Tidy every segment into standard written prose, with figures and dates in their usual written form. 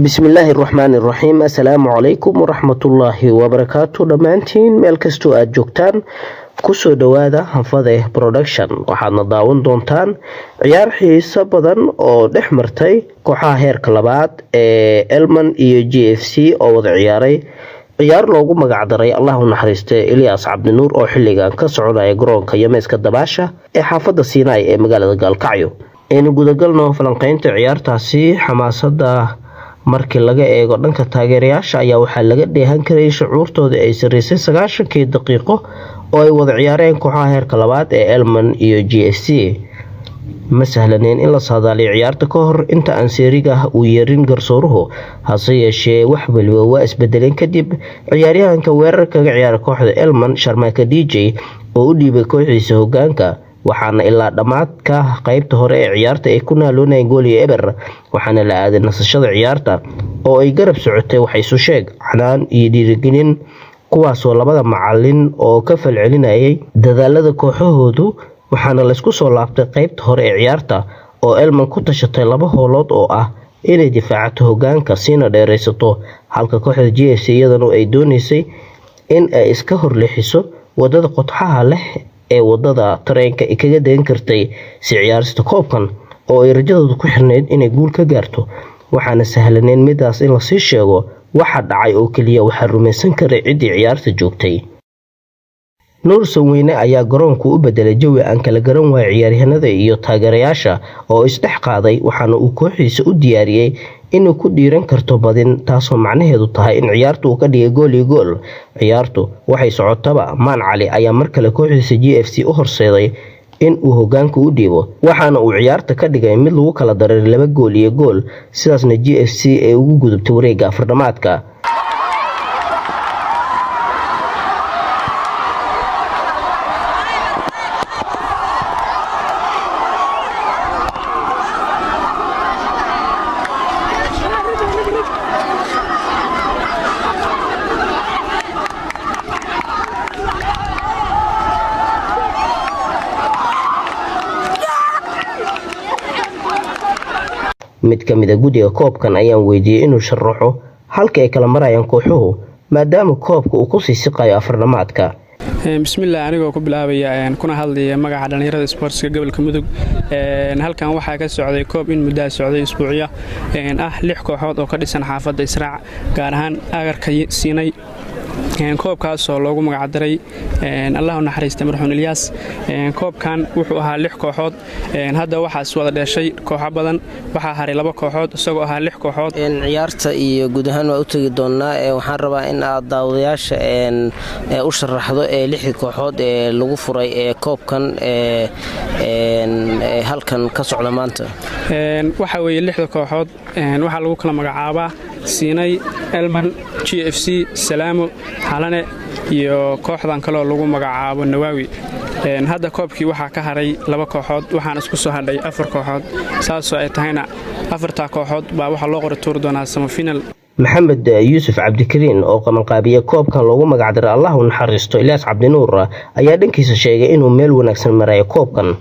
Bismillaahi raxmaani raxiim. Assalaamu calaykum waraxmatullaahi wabarakaatu. Dhammaantiin meel kastoo aada joogtaan, kusoo dhawaada Hanfade Production. Waxaadna daawan doontaan ciyaar xiiso badan oo dhex martay kooxaha heerka labaad ee Elman iyo GFC oo wada ciyaaray ciyaar loogu magacdaray, Allah u naxariistay, Elias Cabdinuur, oo xilligan ka soconaya garoonka Yameeska Dabaasha ee xaafadda Siinaay ee magaalada Gaalkacyo. Aynu gudagalno falanqeynta ciyaartaasi. Xamaasada markii laga eego dhanka taageerayaasha ayaa waxaa laga dheehan karayay shucuurtooda ay sarreysay 90-kii daqiiqo oo ay wada ciyaareen kooxaha heerka labaad ee Elman iyo GFC. Ma sahlaneyn in la saadaaliyo ciyaarta ka hor inta aan seeriga uu yeerin garsooruhu, hase yeeshee wax waliba waa isbedeleen kadib ciyaaryahanka weerar kaga ciyaara kooxda Elman, Sharmaaka DJ, oo u dhiibay kooxdiisa hogaanka. Waxaana ilaa dhammaadka qeybta hore ee ciyaarta ay ku naaloonayeen gool iyo eber. Waxaana la aaday nasashada ciyaarta oo ay garab socotay wax isu sheeg, canaan iyo dhiirigelin, kuwaasoo labada macalin oo ka falcelinayay dadaalada kooxahoodu. Waxaana laysku soo laabtay qeybta hore ee ciyaarta oo Elman ku tashatay laba howlood oo ah inay difaacato hogaanka siina dheeraysato, halka kooxda GFC iyadana ay dooneysay in ay iska horleexiso wadada qodxaha leh ee wadada tareenka ay kaga degan kartay si ciyaarista koobkan oo ay rajadoodu ku xirnayd inay guul ka gaarto. Waxaana sahlaneyn midaas in lasii sheego waxa dhacay oo keliya waxaa rumaysan karay ciddii ciyaarta joogtay. Nuur Sanweyne ayaa garoonku u bedelay jawi aan kala garan waayay ciyaaryahanada iyo taageerayaasha oo isdhex qaaday. Waxaana uu kooxdiisa u diyaariyey inuu ku dhiiran karto badin, taasoo macnaheedu tahay in ciyaartu uu ka dhigay gool iyo gool. Ciyaartu waxay socotaba, Maan Cali ayaa mar kale kooxdiisa GFC u horseeday in uu hogaanka u dhiibo, waxaana uu ciyaarta ka dhigay mid lagu kala dareeray laba gool iyo gool, sidaasna GFC ay ugu gudubtay wareegga afardhamaadka. Mid ka mid a guddiga koobkan ayaan weydiiyey inuu sharaxo halka ay kala marayaan kooxuhu, maadaama koobka uu kusii siqayo afardhamaadka. Bismillaah. Anigoo ku bilaabaya kuna hadlaya magaca dhallinyarada sportska gobolka Mudug, halkan waxaa ka socday koob in muddaa socday isbuucyo ah, lix kooxood oo ka dhisan xaafadda Israac, gaar ahaan agarka Siinay. Koobkaasoo loogu magacdaray, Allahu naxariista, marxuun Ilyaas. Koobkan wuxuu ahaa lix kooxood. Hadda waxaas wada dheeshay kooxo badan, waxaa haray laba kooxood, isagoo ahaa lix kooxood. Ciyaarta iyo guud ahaan waa u tegi doonnaa. Waxaan rabaa in aad daawadayaasha u sharaxdo ee lixdii kooxood ee lagu furay ee koobkan halkan ka socda maanta. Waxaa weeye lixda kooxood waxaa lagu kala magacaabaa Siinay, Elman, GFC, Salaamo, Xalane iyo kooxdan kaleoo lagu magacaabo Nawaawi. Hadda koobkii waxaa ka haray laba kooxood, waxaana isku soo hadhay afar kooxood. Saasoo ay tahayna, afartaa kooxood baa waxaa loo qori tuuri doonaa semifinal. Maxamed Yuusuf Cabdikariin oo qabanqaabiye koobkan loogu magacdaray, Allah u naxariisto, Ilyaas Cabdinuur ayaa dhankiisa sheegay inuu meel wanaagsan marayo koobkan.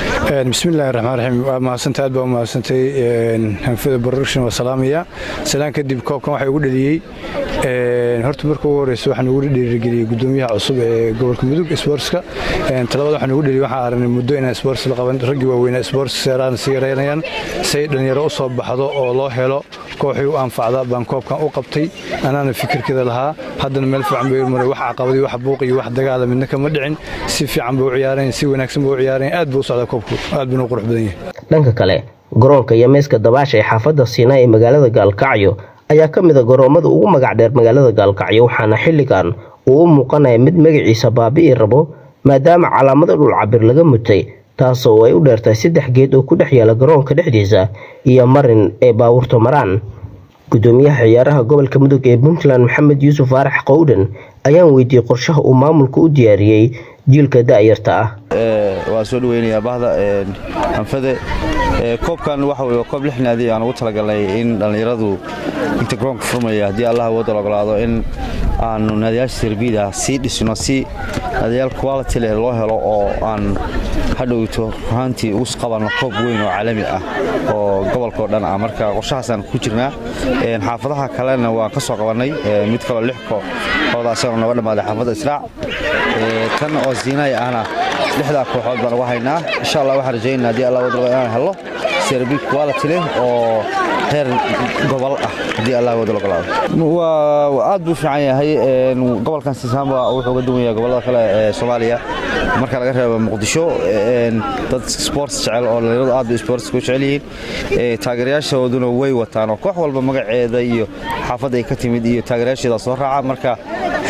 Bismillahi raxmaan raxiim. Waa mahadsantay, aad baa u mahadsantay. Hanfada Production waa salaamaya. Salaan kadib, koobkan waxaa ugu dhaliyey horta marka ugu horeysa waxaan ugu dhiirigeliyey gudoomiyaha cusub ee gobolka Mudug sportska. Talabada waxaan ugu dhaliyey, waxaan aragnay muddo inaan sports la qaban, raggii waaweynaa sports seeraan sii yareynayaan. Say dhalinyaro u soo baxdo oo loo helo kooxii u anfacda baan koobkan u qabtay, anaana fikirkeeda lahaa. Haddana meel fiican bay maray. Wax caqabadi, wax buuq iyo wax dagaala midna kama dhicin. Si fiican bay u ciyaareen, si wanaagsan bay u ciyaareen. Aad buu u socdaa koobku, aad buuna u qurux badan yahay. Dhanka kale, garoonka Yameeska Dabaasha ee xaafadda Siinaa ee magaalada Gaalkacyo ayaa ka mid a garoomada ugu magac dheer magaalada Gaalkacyo, waxaana xilligan uu u muuqanaya mid magaciisa baabi'i rabo, maadaama calaamado dhul cabir laga mutay, taasoo ay u dheertahay saddex geed oo ku dhex yaala garoonka dhexdiisa iyo marin ay baabuurta maraan. Gudoomiyaha ciyaaraha gobolka Mudug ee Puntland, Maxamed Yuusuf Faarax Qowdhan, ayaan weydiiyey qorshaha uu maamulka u diyaariyey jiilka da'yarta ah. Waan soo dhaweynayaa bahda Hanfade. Koobkan waxa weye koob lix naadi aan ugu talagalnay in dhallinyaradu inta garoonka furmaya, haddii Allah awoodda la ogolaado, in Aanu naadiyaasha Serie B-da sii dhisno si naadiyaal quality leh loo helo oo aan hadhowto ruhaantii ugu qabanno koob weyn oo caalami ah oo gobolka oo dhan ah. Marka qorshahaasaan ku jirnaa. Xaafadaha kalena waan ka soo qabannay mid kaloo lix kooxood, asagoo nooga dhammaaday xaafadda Israac. Tan oo Siinay ahna lixdaa kooxood baan uga haynaa. Insha Allah waxaan rajaynaa, haddii Allah wadalo, inaan hello Serie B quality leh oo heer gobol ah, haddii Allah wadalo ogolaado. Waa aad buu fiican yahay gobolkan. Sisaamba wuxuu uga duwan yahay gobollada kale ee Soomaaliya, marka laga reebo Muqdisho, dad sports jecel oo dhalinyaradu aad bay sports ku jecel yihiin. Taageerayaashooduna way wataan oo koox walba magaceeda iyo xaafadda ay ka timid iyo taageerayaasheeda soo raaca. Marka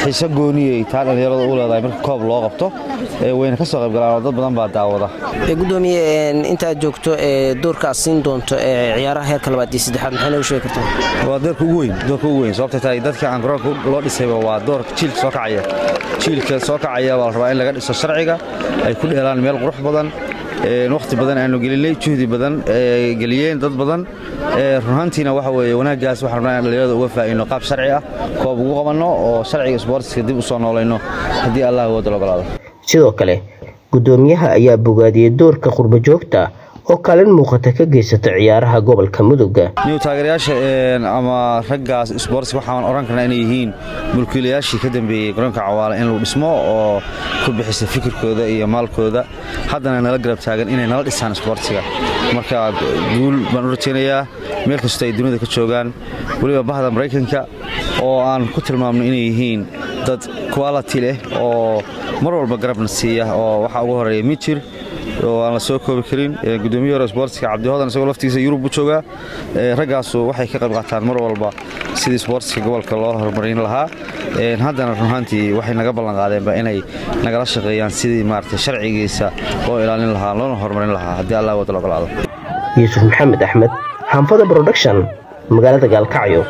xiiso gooniyey taa dhalinyaradu u leedahay marka koob loo qabto, wayna ka soo qayb galaan oo dad badan baa daawada. Gudoomiye, intaad joogto doorka aad siin doonto ciyaaraha heerka labaad iyo saddexaad, maxay noogu sheegi kartaa? Waa doorka ugu weyn, doorka ugu weyn. Sababtay tahay, dadka aan garoonka loo dhisayba waa doorka jiilka soo kacaya. Jiilka soo kacaya baa la rabaa in laga dhiso sharciga, ay ku dheelaan meel qurux badan. Wakhti badan aanu gelinay, juhdi badan geliyeen dad badan. Runaantiina waxa weeye wanaaggaas waxaan rabnaa in dhalinyarada uga faa'ino, qaab sharci ah koob ugu qabanno oo sharciga sportska dib u soo noolayno, haddii Allah awoodda ogolaado. Sidoo kale, gudoomiyaha ayaa bogaadiyey doorka qurbajoogta oo kaalin muuqata ka geysata ciyaaraha gobolka Mudugga. New taageerayaasha ama raggaas sports waxaan oran karnaa inay yihiin mulkiilayaashii ka dambeeyey garoonka Cawaale in lagu dhismo oo ku bixisa fikirkooda iyo maalkooda, haddana nala garab taagan inay nala dhisaan sportsiga. Marka guul baan u rajaynayaa meel kastoo ay dunida ka joogaan, weliba bahda Maraykanka oo aan ku tilmaamno inay yihiin dad quality leh oo mar walba garabna siiya, oo waxaa ugu horeeya Mijir oo aan la soo koobi karin, gudoomiye hore sportska Cabdihodan, isagoo laftigiisa Yurub buu joogaa. Raggaasu waxay ka qayb qaataan mar walba sidii sportska gobolka loo horumarin lahaa. Haddana runaantii waxay naga ballan qaadeenba inay nagala shaqeeyaan sidii maaragtay sharcigiisa loo ilaalin lahaa loona horumarin lahaa, haddii Allah wada ogolaado. Yuusuf Maxamed Axmed, Hanfada Production, magaalada Gaalkacyo.